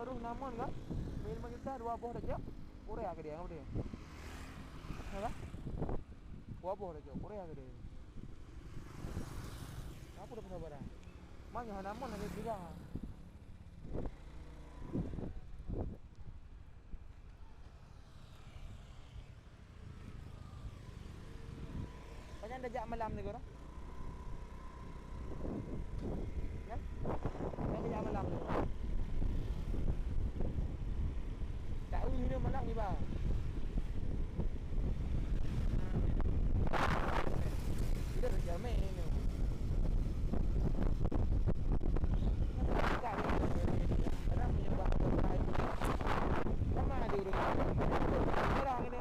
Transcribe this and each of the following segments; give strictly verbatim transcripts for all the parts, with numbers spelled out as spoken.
Terus namon kan? Mil meujuta dua boh tajak. Korea ke dia, apa dia? Ha kan? Dua boh tajak, Korea ke dia? Apa dah pasal barang? Maknya hana mon hana bilang. Pajan tajak malam ni, Guru? Kan? Pajan tajak malam ni? Tak ui ni malam ni, bang. Kita kerja main ni. Kan? Orang punya bahasa lain. Sama ada orang. Orang ni.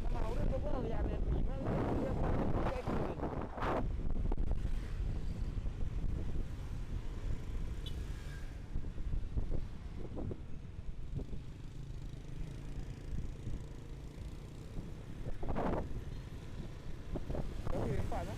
Sama orang tu pun lihat ni. Memang dia pun pakai tu. Tapi empat lah.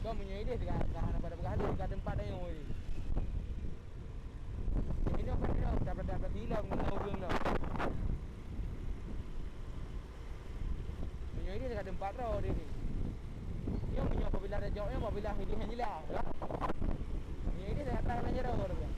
Kau meunyoe ideh ka, ka hana pada peugah lé, ka teumpat ayong weh. Ini apa dia? Dah pada, dah pada hilang dengan ureueng dah. Meunyoe ini dekat tempat roh dia ni. Dia meunyoe apabila ada jawabnya, apabila hidup yang jelas, ya. Meunyoe ini dekat tangan aja roh dia.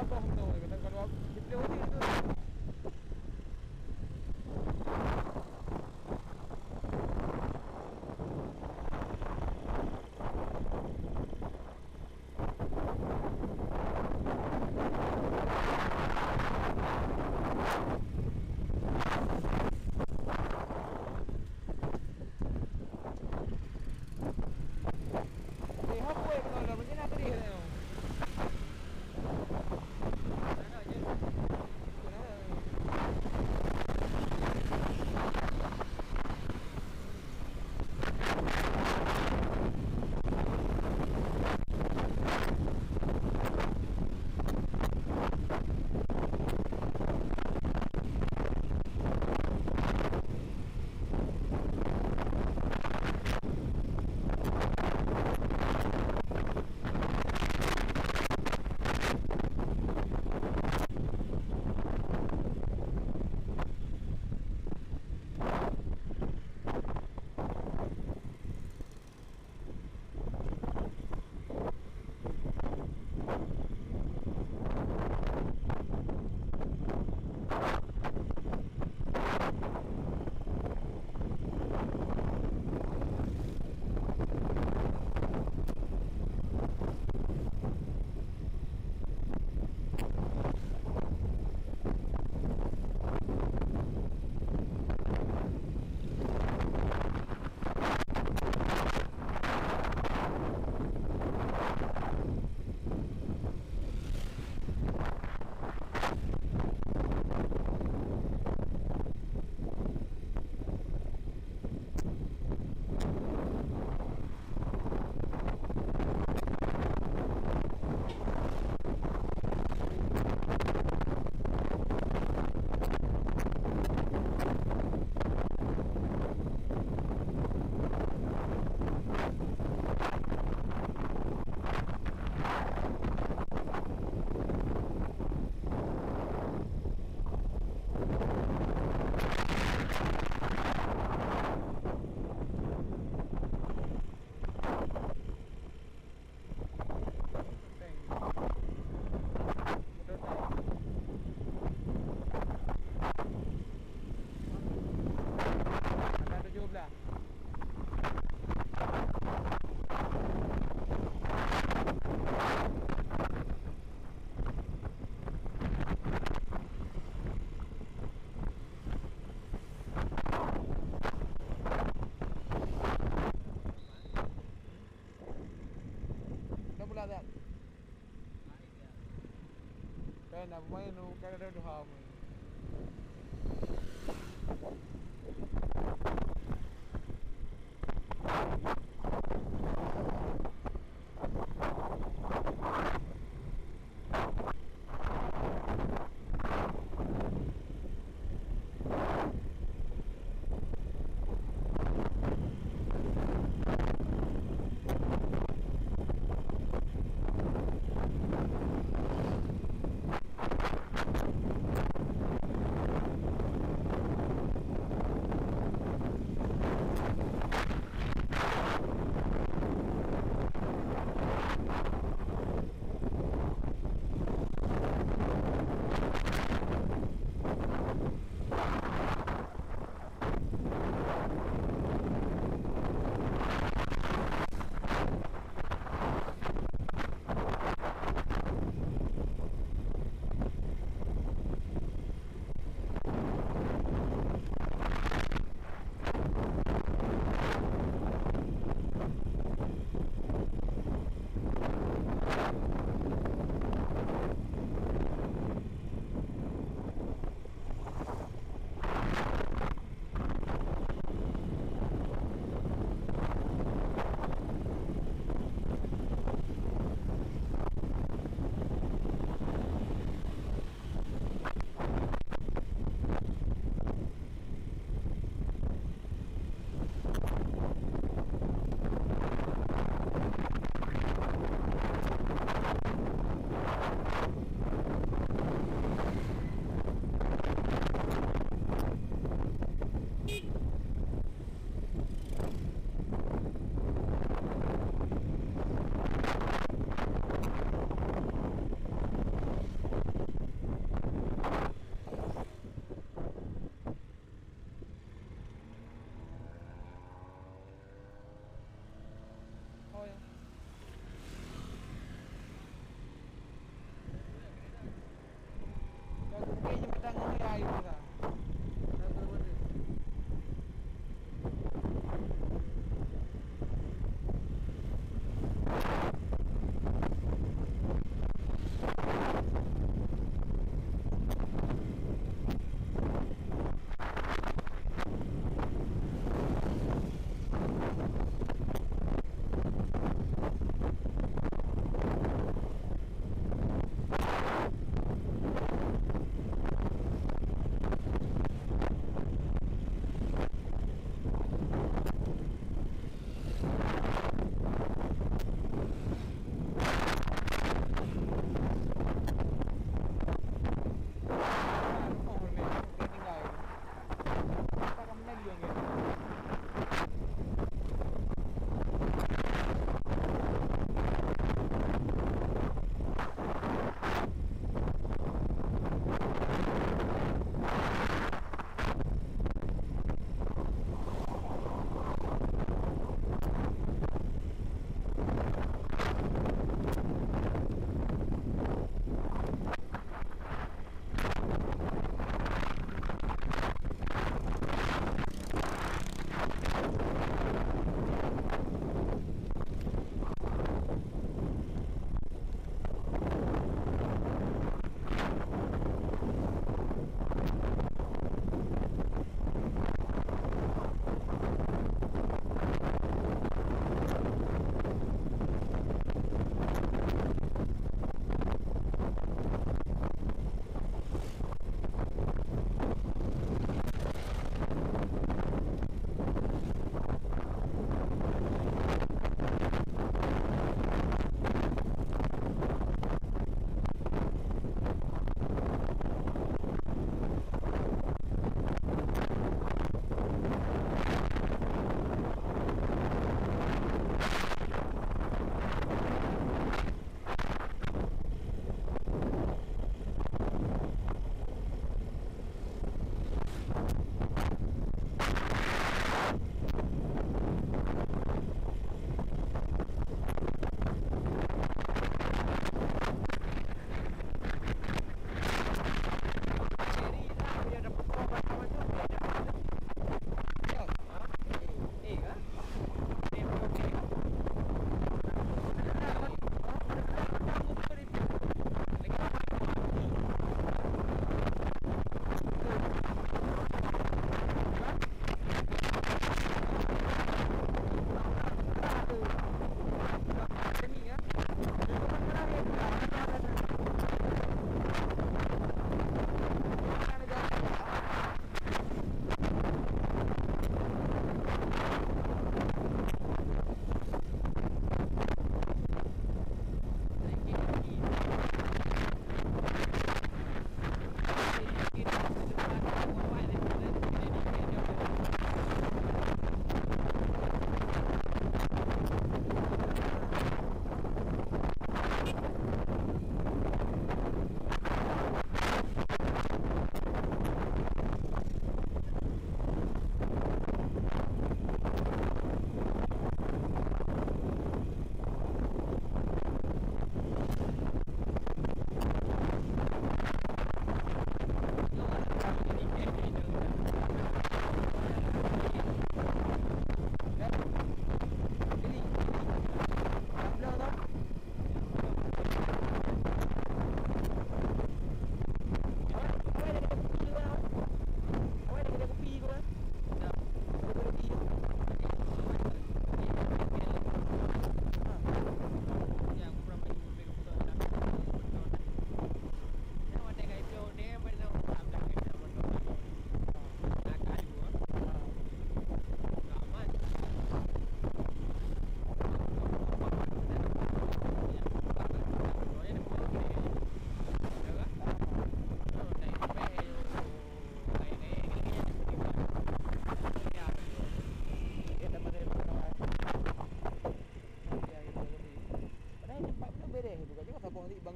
Toh tu, kata kalau sipleh uji tu. Angka tujuh belas. Dah pula, Zat. Kan, nak pemain tu, kan ada dua hal pun.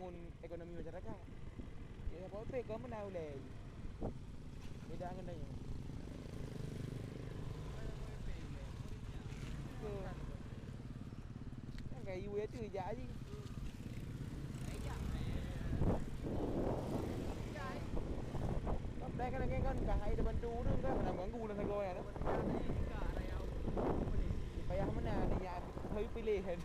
Ekonomi masyarakat. Ya, saboh pih kon meunan ulèe. Beda ngon tanyoe. Betul. Kan kayu ya tu jak aja. Sampai kan lagi kan kah air depan tu tu kan, mana ganggu lah sagoe ya. Payah meunan dia. Hai pilih kan.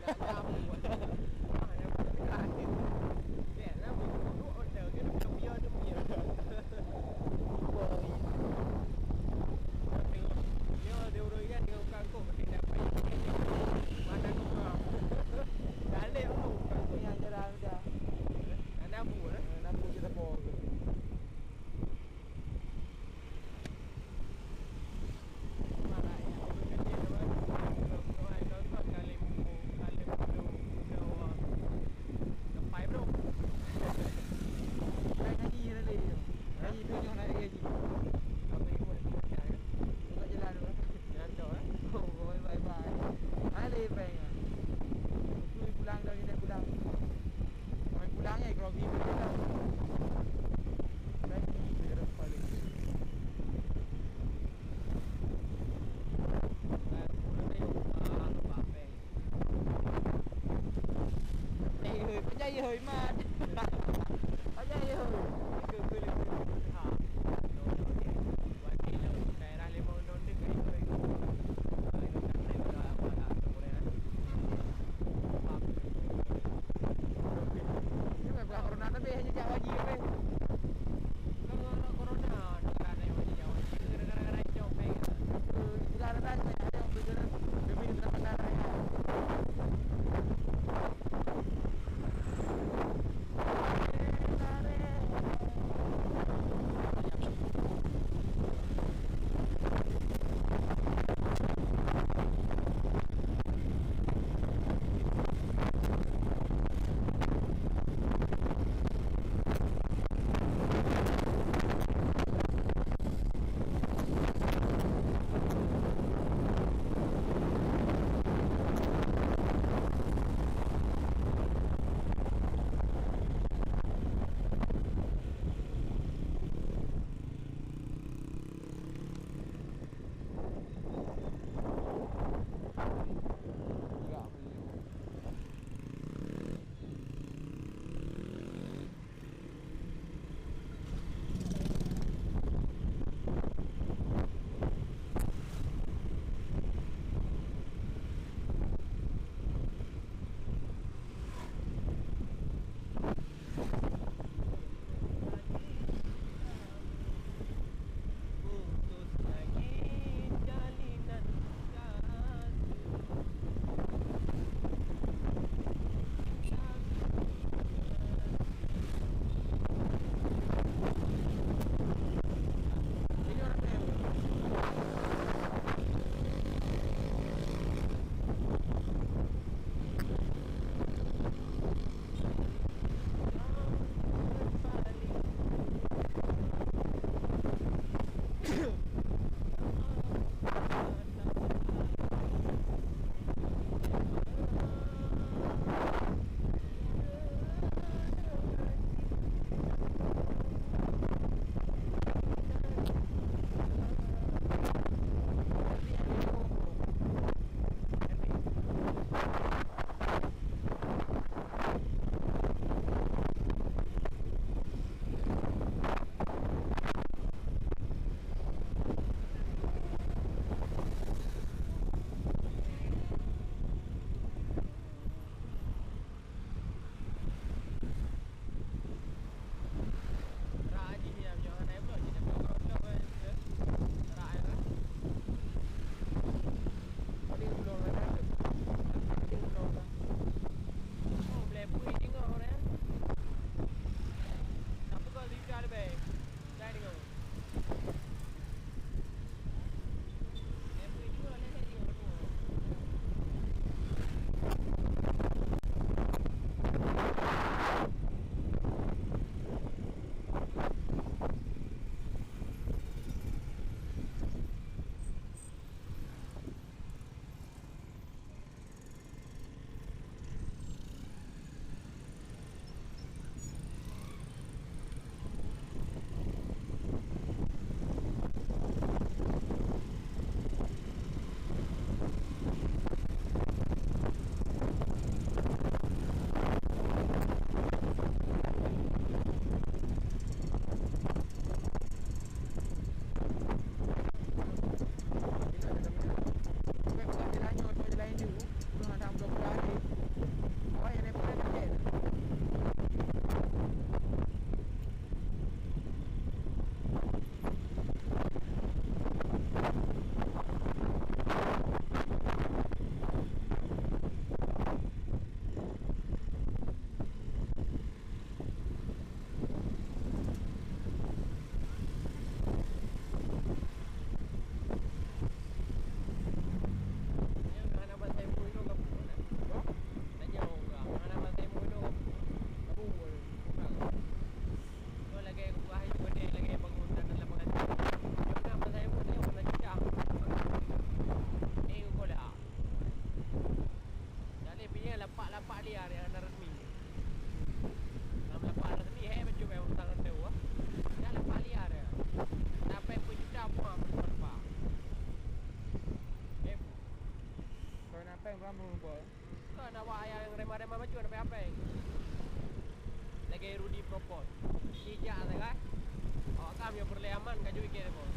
Yang jarang dah. Nampu je lapor. Buka jalan tu. Oh, bye bye. Ale peng. Tu pulang dah, kita pulang. Mai pulang ya, grogi pulang. Lagi kita dah balik. Pajai hoi, pajai hoi, mat. Pajai hoi. Ini bukan corona tapi hanya jak wajib weh. Kalau corona, negara lain hanya wajib, gara-gara copet. Tidak ada, tidak ada yang berjalan demi keselamatan rakyat. Kon awak nyang rema-rema maju nak payah peng. Lagèe Rudi Propos. Ijak sagai. Awak kah meunyoe peureulèe aman ka jeuet keu deungon.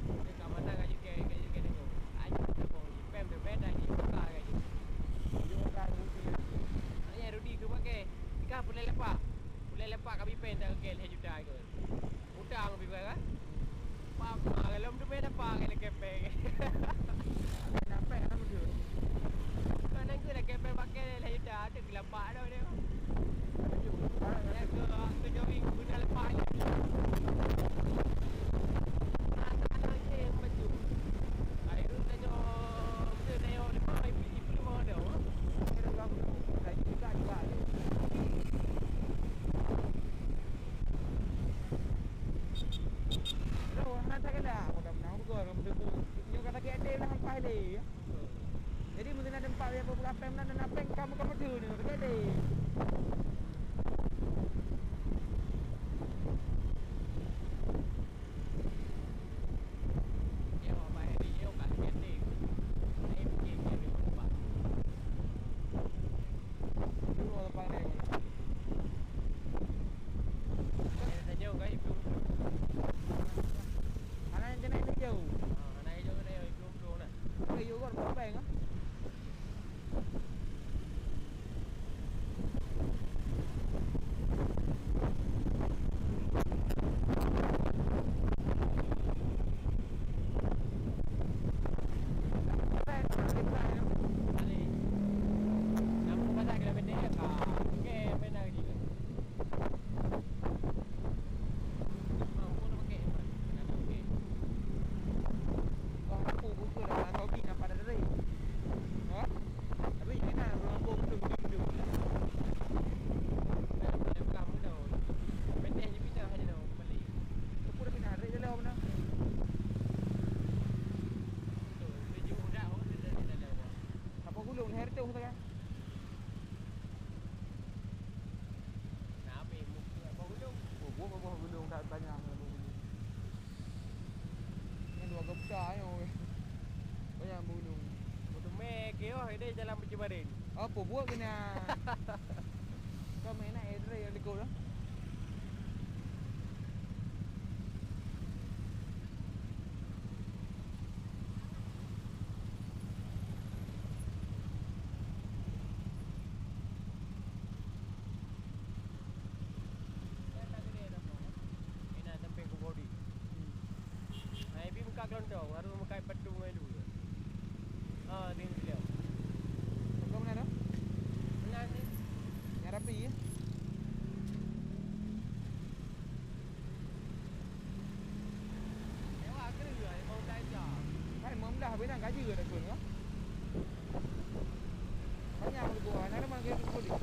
Deungon ka mana ka jeuet keu, ka jeuet keu deungon. Aju deungon. Ipem tu beda ji buka ka jeuet. Aju buka Rudi. Hanya Rudi tu pakai. Kah peureulèe lepak. Peureulèe lepak ka bipeng dah keu lhèe juta ikot. Utang pih bukan kan? Papa, kalau tu main apa kena kepeng. Kenapa kan betul? Kan aku dah kepeng pakai lah juta, tu kelapak dah dia. Ya ke, ke jogging guna lepak ni. Rasa dah je baju. Air tu tanya, kita tanya lepak, ipi, ipi mau ada. Kira lagu tu, dah juga juga tu. Loh, hana that galak, udah menang juga, orang berdebu. Nyoe kata ke ada lah hampa le. Jadi mungkin ada empat ya, beberapa pem dan apa yang kamu kamu tu ni, kata ke ada. Hana yang kena hijau. Hana hijau kena hijau, hijau, hijau nah. Hijau kan, apa yang, ah? Tapi nyan na ureueng kampung tu, tu, tu. Nah, boleh pegang pun tau. Pendek je pindah je tau, kembali. Teupeu dah pindah, tarik jalan mana? Tu, tujuh dah, oh, dah, dah, dah, dah, dah. Apa gulung leher tu, kata kan? Nah, habis muka apa gulung? Oh, buah, buah gulung, tak banyak, buah gulung. Nyan dua geup sa nyoe. Banyak bulu. Beutôi mè keuh ideh jalan Peucuma Ring. Apa buet keunan? Kau main nak Andre yang dekat dah. Ina sampéng ku bodi. Hmm. Hai bi muka kelontong, harus muka patu ngai lu. Ah, dia beliau. Kau mana tu? Mana sih? Yang rapi ya? Lewat ke dia, mau belajar. Kan membelah benang kaji ke dah pun, ya? Banyak lebih, anak mana kena kulit.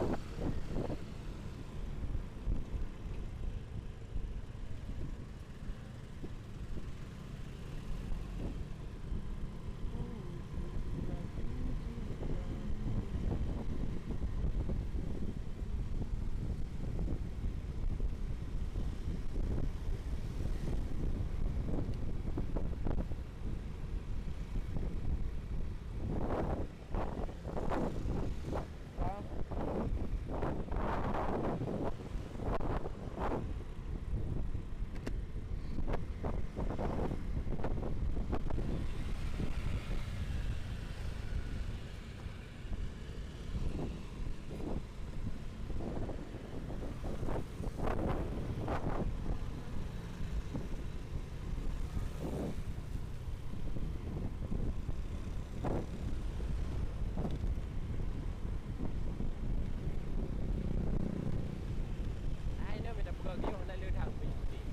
Ai nyoe mita peugah geuh na le that peunyuntik.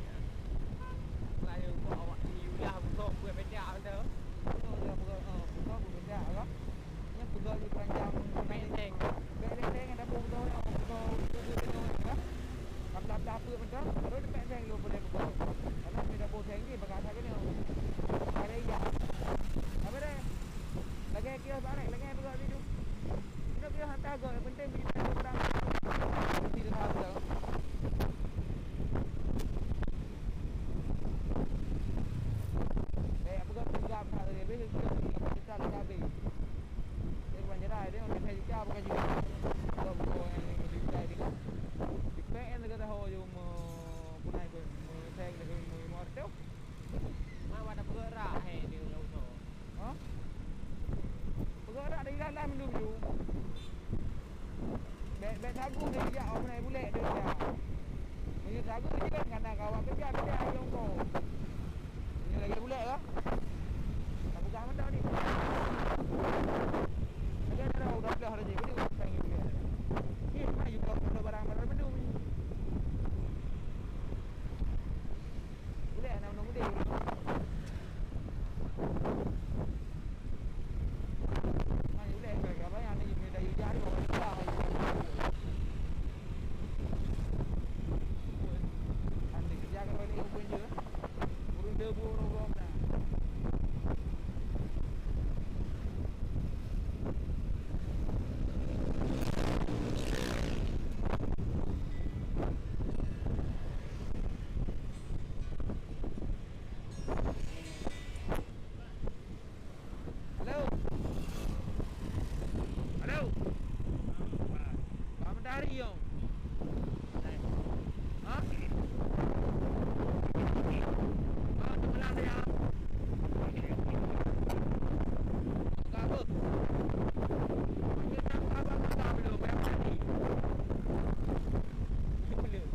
Peugah geuh awak ni ulah bukon buet bedak tu. Bukon buet bedak lah. Nyan peugah di panjang. Benteng. Benteng ada pun betul, betul, betul, betul, betul, ya. Kaplah-plah apa betul, baru dekat seng lu boleh betul. Karena dia dah bosan je, bagaimana kena. Ada iya. Apa dah? Lagi kios barang, lagi apa kau situ? Kita kios hantar kau, yang penting biji tanah orang. Mesti dah tahu dah. Eh, apa kau pegang tak tadi? Habis kita, kita, kita habis. Dia bukan jerai. Mak, mak dah peugerak, hei, dia orang tu. Ha? Peugerak dari dalam dulu. Bèk, bèk sagu dia jak, awak pernah bulèk dia jak. Meunyoe sagu dia kan, kadang kawan kerja, kerja ayong ko. Ini lagi bulèk kah? Tak pegang mata ni. Lagi ada orang udah belah lagi. Boleh bukan ini bulèk. Ni, maju kau, kau barang-barang bendung ni. Ulèe na meunong udép. Mai ulèe, ka, ka bayang ni, meunyoe dayu jari, orang susah, orang susah. Kan dikeureuja kan balik ke Ubin je. Ureueng deubu rogom na. Halo. Halo. Pak Matahari, yo. Ha? Ha, tenggelam dia. Enggak apa. Kita tak apa-apa belum, yang tadi. Belum.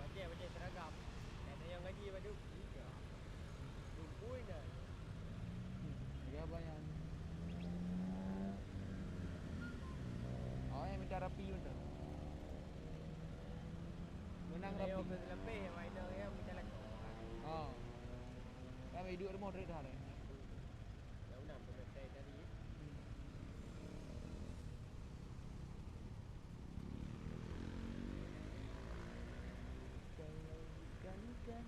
Bajèe-bajèe seragam. Dan nyang ngaji badu. Iya. Kumpul dah. Ya, bayang. Oh, yang minta rapi betul. Menang rapi. Yang lebih, yang minta lakukan. Oh. Kan hidup rumah dari dah, eh. Dah ulang pun dah tadi. Kalau bukan karena dia.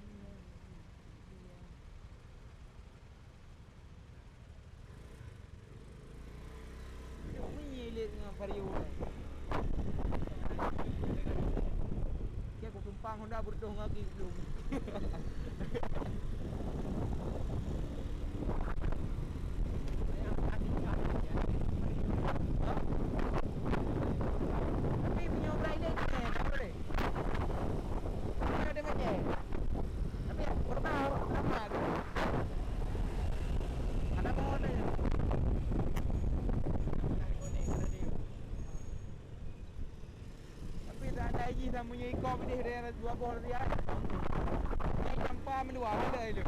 Nyoe mie lé ngon Vario nyoe. Keu kutumpang Honda beureudoh ngon gaki lom. Tapi meunyoe brai lé nyoe, tak boleh. Ada macam. Tapi pernah lama tu. Ada mau ada je. Tapi dah Hai jih dah munyi iko bideh dari dua boh dari ai. Nyai campa mendua, mana ai lu?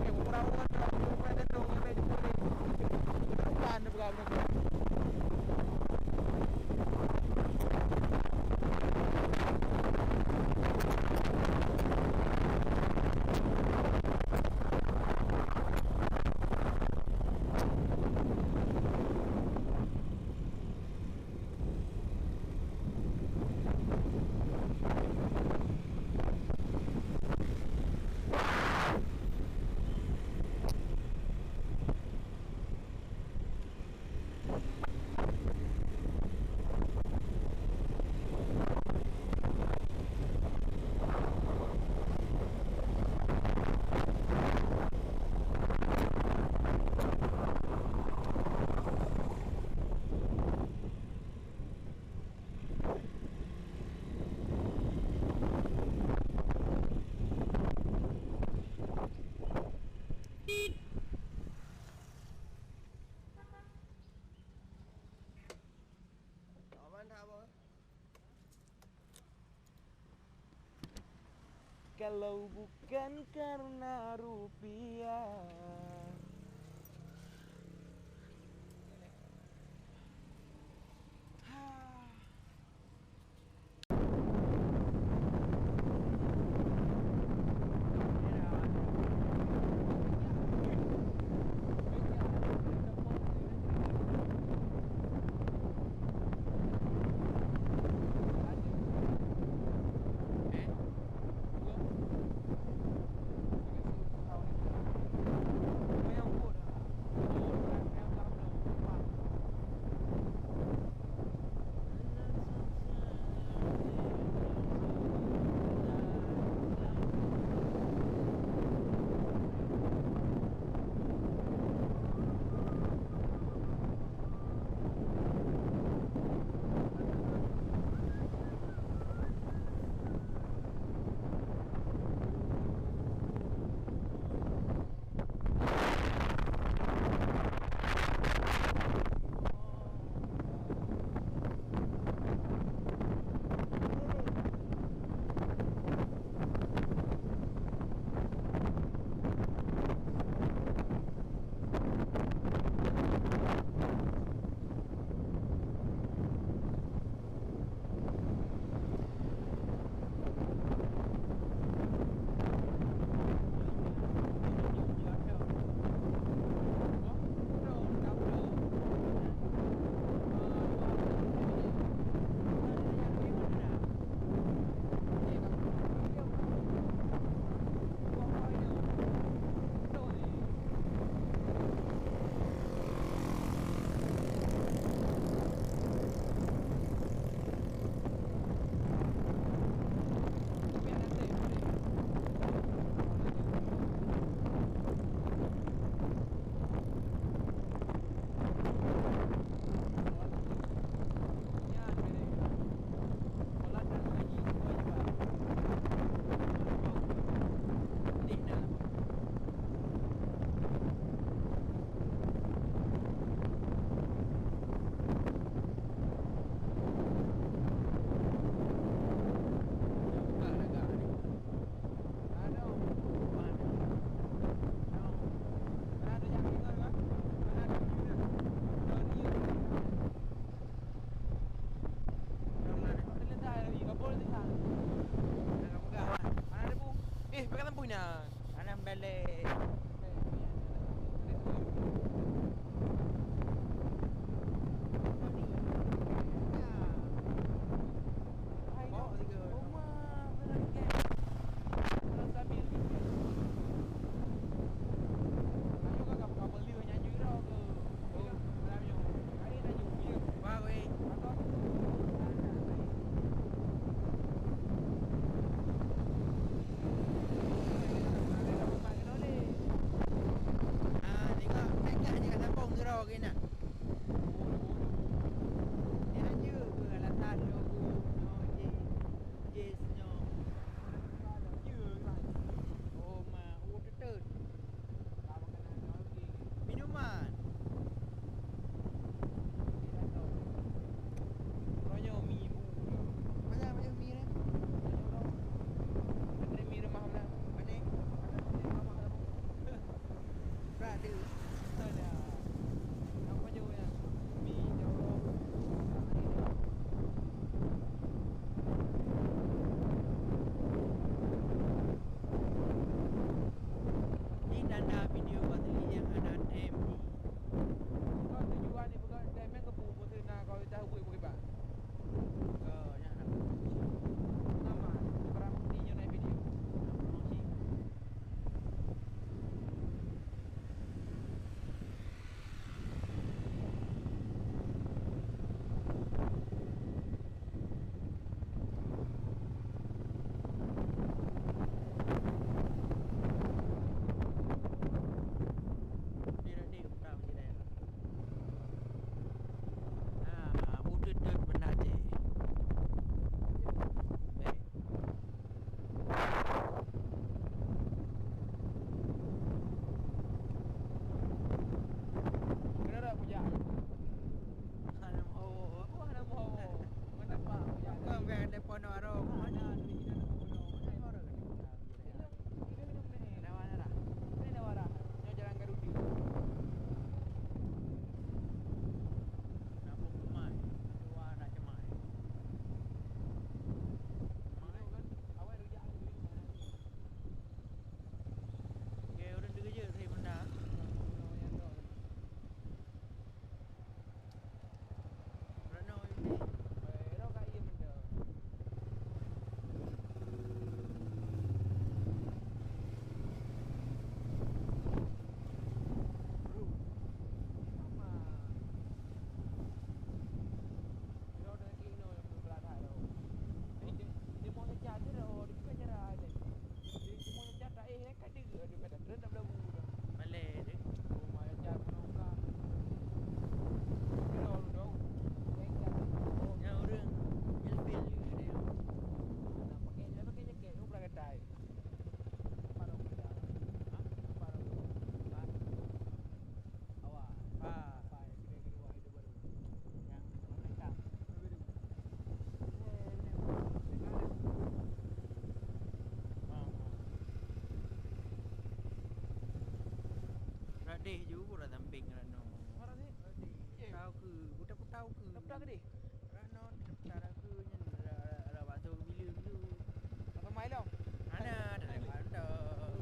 Eh, orang-orang tu, orang-orang tu, orang-orang tu, orang-orang tu, orang-orang tu, orang-orang tu. Aman tak, Bos? Kalau bukan karena rupiah. Eh, pakai lampu nyan. Anak balik. Pondok Aro, mana? Ini, ini, ini, ini. Dawa Nara. Ini Dawa Nara. Ini jalan Garudi. Nak pun kumai. Dua nak cemai. Mai kan? Awai rujak ni. Oke, urang dikeujot saya benda. Reno ini. Eh, reno ka iya benda. Bro, sama. Reno dah lagi no yang belakang tu. Ini, ini mau ngejar tu dah, oh, dia bukan cara aja. Jadi, semua ngejar tak, eh, kan dia, dia kata, dia tak belagu dah. Malèe deh. Oh, malèe jar kena uka. Kira orang dong. Yang orang ilfil je dia. Nak pakai, nak pakai jaket, orang pernah kata. Apa dong kerja? Ha? Apa dong? Ha? Awak. Ha. Apa yang kena, kena buat hidup baru? Yang warna hitam. Radeh ju, urat samping rano. Mana sih? Radeh. Tahu ke? Buta ku tahu ke? Tahu ke deh? Rano, tahu ke nyen? Ra-, ra-, ra-, waktu bila-bila. Apa mai lo? Ana, tak ada pandang.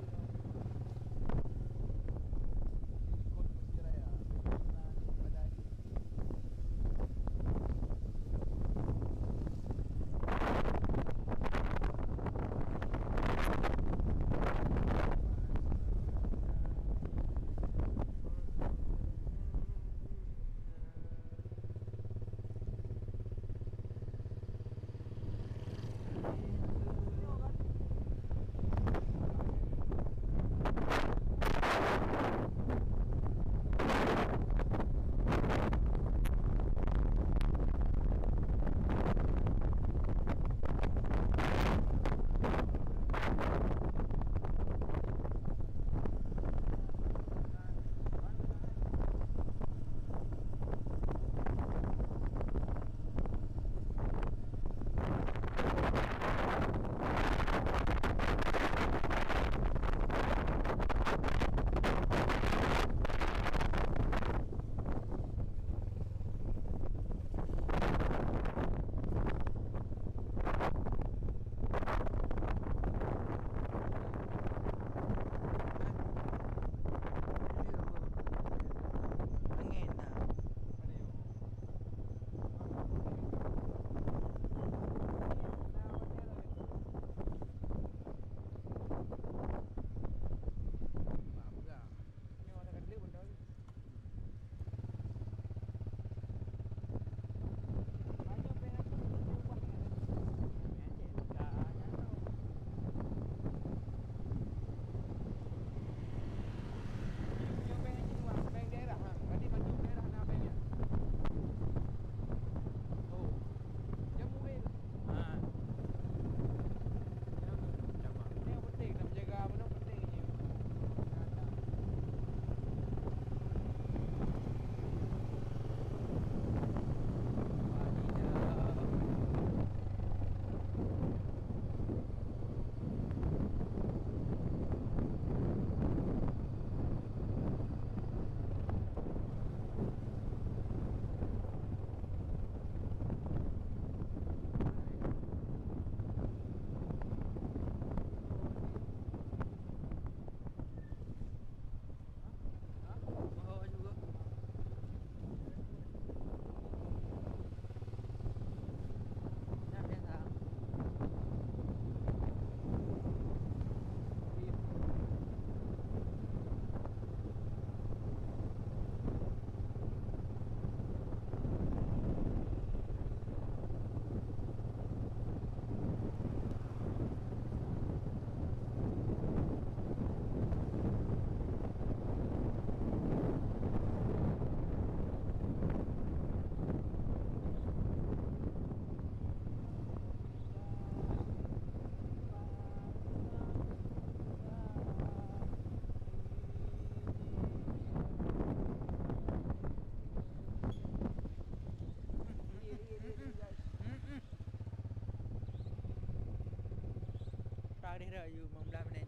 Hari raya, lima belas menit.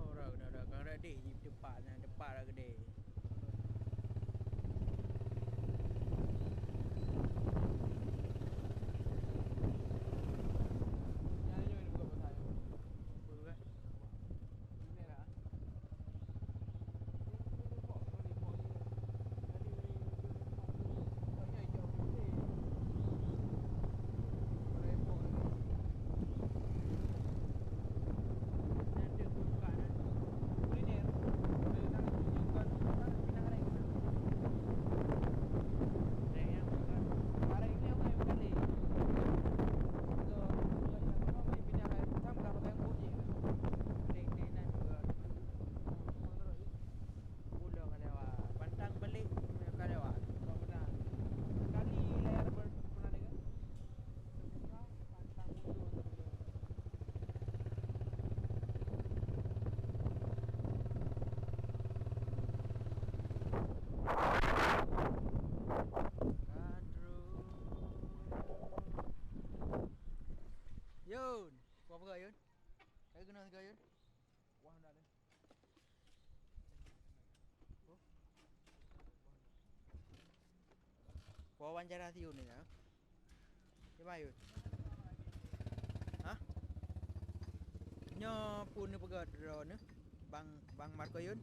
Oh, dah, dah, dah, kan dah deh, tepat, tepat dah gede. Yun, kau apa Yun? Kau kenal siapa Yun? Wah, dah deh. Wawancara si Yun nyoe. Kiban Yun? Hah? Nyoe peue neupeugah droeneuh? Bang, Bang Marco Yun?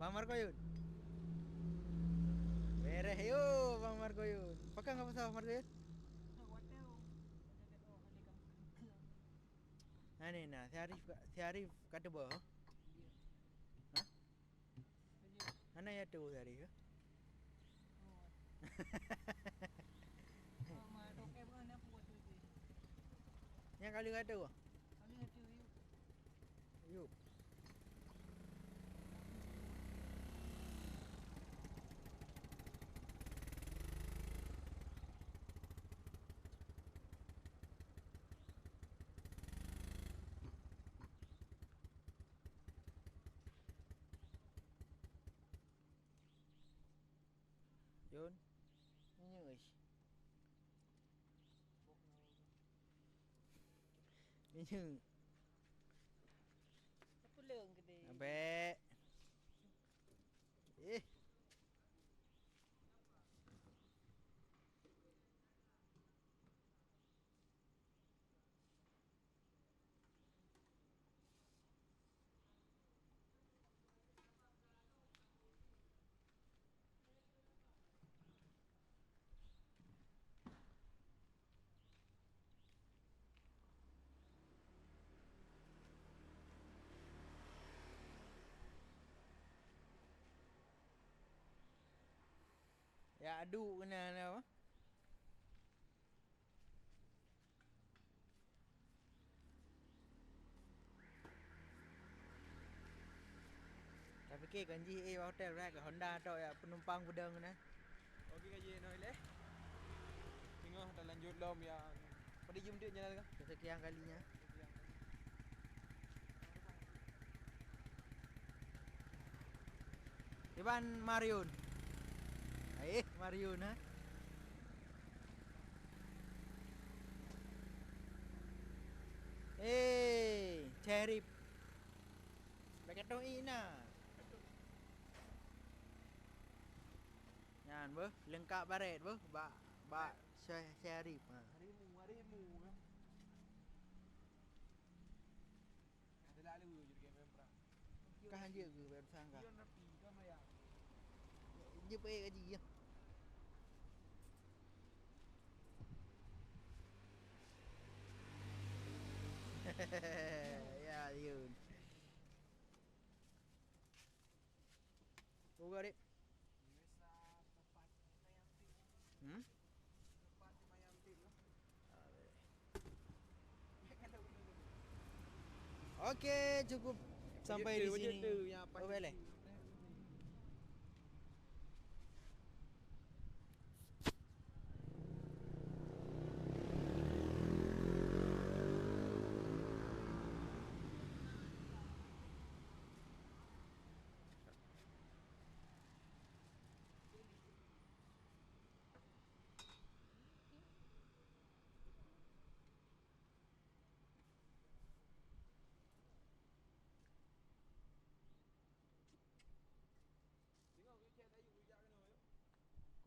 Bang Marco Yun? Beres yo, Bang Marco Yun. Pakon ka peugah Marco Yun? Hana na, si Arif ka, si Arif ka teuba? Hah? Hana ya tu si Arif? Nyang kali ka tu? Yup. Yun. Nyeus. Nyeus. Apa leng gede? Abek. Eh. Ya, adu kena apa? Tapike kan jih, eh, hotel, eh, ke Honda tok ya, penumpang peudong na. Oke, ka jih, noh ileh. Teungoh talanjut lom ya. Pada jam tu jalan ka? Kesekian kalinya. Iban Marion. Eh, Marion, ha? Eh, Cherry. Bèk katong ié na. Nyan beuh, leungkap barèt beuh, bak, bak Sye-, Syarif, ha. Harimu, harimu, ya. Ada lalu je dekat Pemprov. Kah hanjeuet keu bèk sang kah? Dia rapi, kan maya. Dia pakai gaji, ya. Ya, Yun. Boh geuh, Dek? Hmm? Aleh. Oke, cukup sampai di sini. Oke, leh.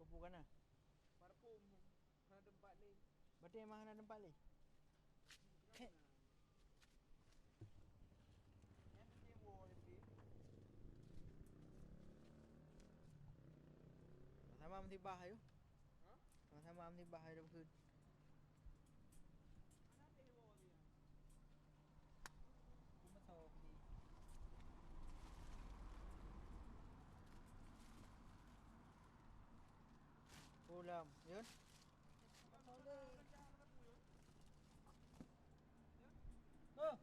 Kau bukan ah? Parfum. Hana tempat lé. Berarti memang hana tempat lé. Heh. Sama-sama musibah ayu. Ha? Sama-sama musibah ayu dah. Pulang, Yun. Oh.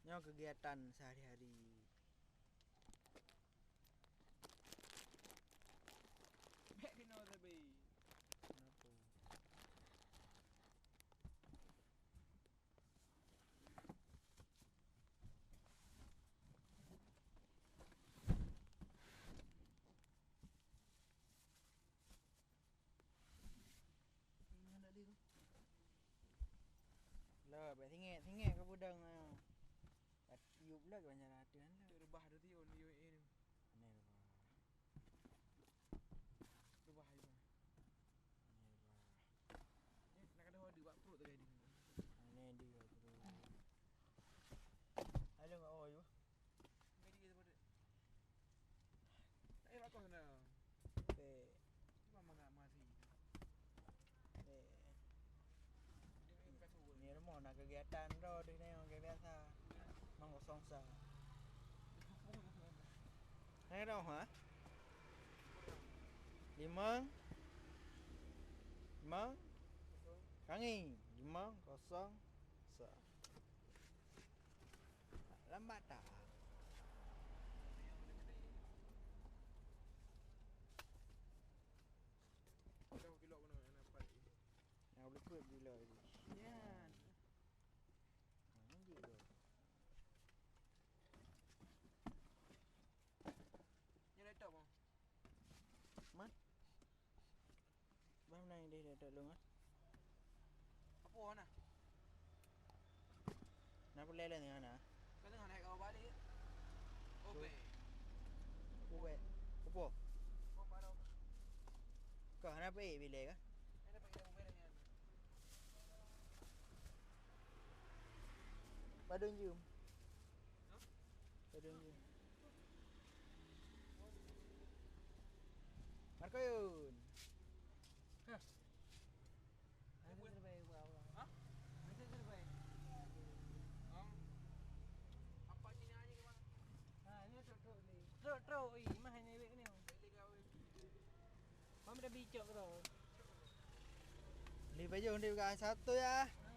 Nyoe kegiatan sehari-hari. Bèk keunoe sabe. Kenapa? Lah, bèk singèt, singèt keu peudong, ah. Yub lé keu banyak ateueh lé. Cok reubah tu tiun, U A E ni. Aneh reubah. Reubah, reubah. Aneh reubah. Eh, nak ada order buat perut tadi. Aneh dia tu. Ada enggak oh, you? Beri dia pada. Tak payah bakar sana. Bèk. Cuma mangat masih. Bèk. Ni rumoh na kegiatan droe di sini, orang biasa. Mang kosong sa. Hai, roh, ha? Limong. Limong. Kangi. Limong kosong sa. Lambat tak? Dah kilok kena yang nampak. Yang boleh kuat bila lagi. Ya. Ha, nanti tu. Ni laptop, bang. Man? Bah, mana yang dia, dia, dia, lu, ah? Apa, nah? Nak pulai lah dengan, ah? Kau tengah naik kau balik. Obek. Obek. Apa? Kau parau. Kau nak pergi bila kah? Ada pergi obek dengan. Padahal jom. Hah? Padahal jom. Markoyun. Hah? Nanti terbaik buat apa? Hah? Nanti terbaik. Om. Apa ni nyanyi ke mana? Ha, ini truk-truk ni. Truk-truk, ih, mah ni wek ni. Balik kau. Mam dah bicok tu. Li baju ni bukan satu ya. Ha.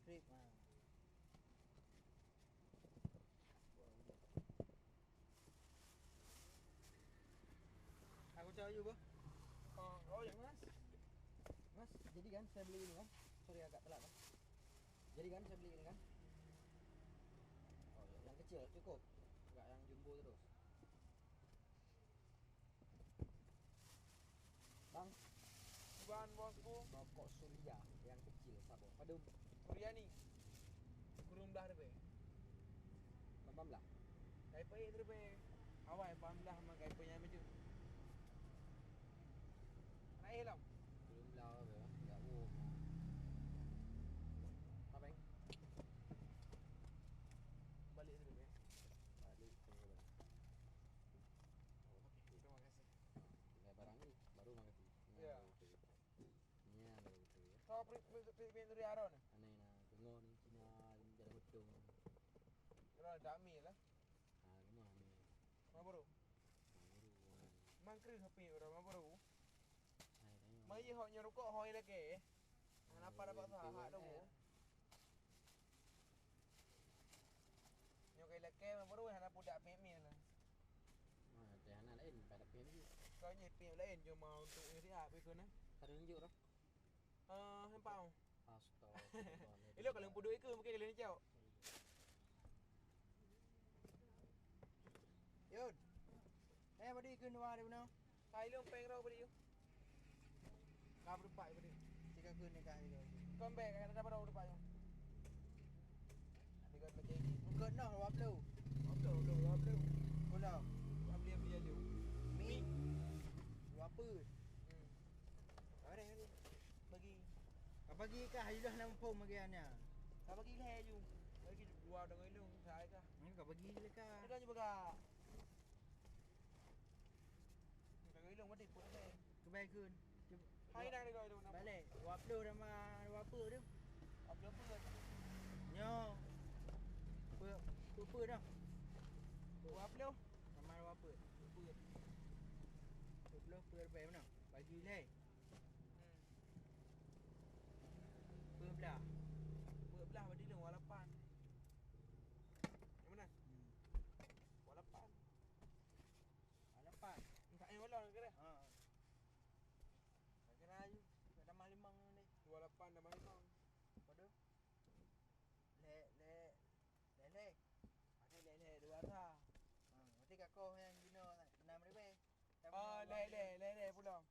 Trip, ha. Aku cakap you, bro. Oh, oh, ya, Mas. Mas, jadi kan saya beli ini kan? Sorry, agak telat, Mas. Jadi kan saya beli ini kan? Oh, ya, yang kecil cukup. Enggak yang jumbo terus. Bang. Iban, bosku. Rokok Surya yang kecil, saboh. Padum? Suryani. Kureueng blah ribèe. Lapan blah. Kai peuék ribèe. Awai lapan blah ma kai peuék nyan bacut. Eh, Lam. Belum lah, apa ya? Enggak mau. Apa, Bang? Balik dulu, ya. Balik dulu, Bang. Oke, terima kasih. Tinggal barang ni, baru makasih. Ya. Ni yang baru tu, ya. Kau pri-, pri-, pri-, pri-, pri-, Aron? Aneh nah, tengok ni, Cina, jalan betul. Kira dah ambil lah. Ah, rumah ni. Marlboro. Marlboro. Mang kreueh H P udah Marlboro. Hai, tengok. Mai hok nyoe rukok hoi lagi. Hana apa dapat sahat tu. Nyoe kai lagi Marlboro hana pudak pemil lah. Ah, teh hana lain pada pemil. Kau ni pemil lain cuma untuk isi api tu nah. Ada tunjuk dah. Ah, hempau. Astaga. Ilo kalau puduk ikut mungkin kalian cok. Yun. Eh, badi ikut dua hari benar. Hai, lu peng rau badi. Kau berempat badi. Tiga ke ni kah tiga. Kau bek ada berapa berempat tu? Tiga lagi. Bukan noh, dua puluh. Dua puluh, dua puluh, dua puluh. Pulang. Dua puluh, dua puluh. Mi. Dua puluh. Hmm. Ada ni. Bagi. Ka bagi kah, ilong enam puluh bagi hanya. Ka bagi lhèe ju. Bagi dua dengan ilong, saya kah. Ni ka bagi je kah. Ada je bagak. Ka ilong mati pun ada. Kebai kun. Hai nak dekat ilong. Balik. Dua puluh sama dua puluh tu. Dua puluh apa? Nyo. Apa, apa, apa dah? Dua puluh. Sama dua puluh. Dua puluh. Dua puluh apa mana? Bagi lhèe. Hmm. Peuet blah. Peuet blah berarti dua lapan. Yang mana? Hmm. Dua lapan. Dua lapan. Minta yang mana kira? Ha. Kira ayu. Dah tambah limong ni. Dua lapan tambah limong. Apa tu? Lhèe, lhèe, lhèe, lhèe. Ada lhèe, lhèe dua sa. Ha, berarti kakoh yang guna enam ribu. Oh, lhèe, lhèe, lhèe, lhèe pulang.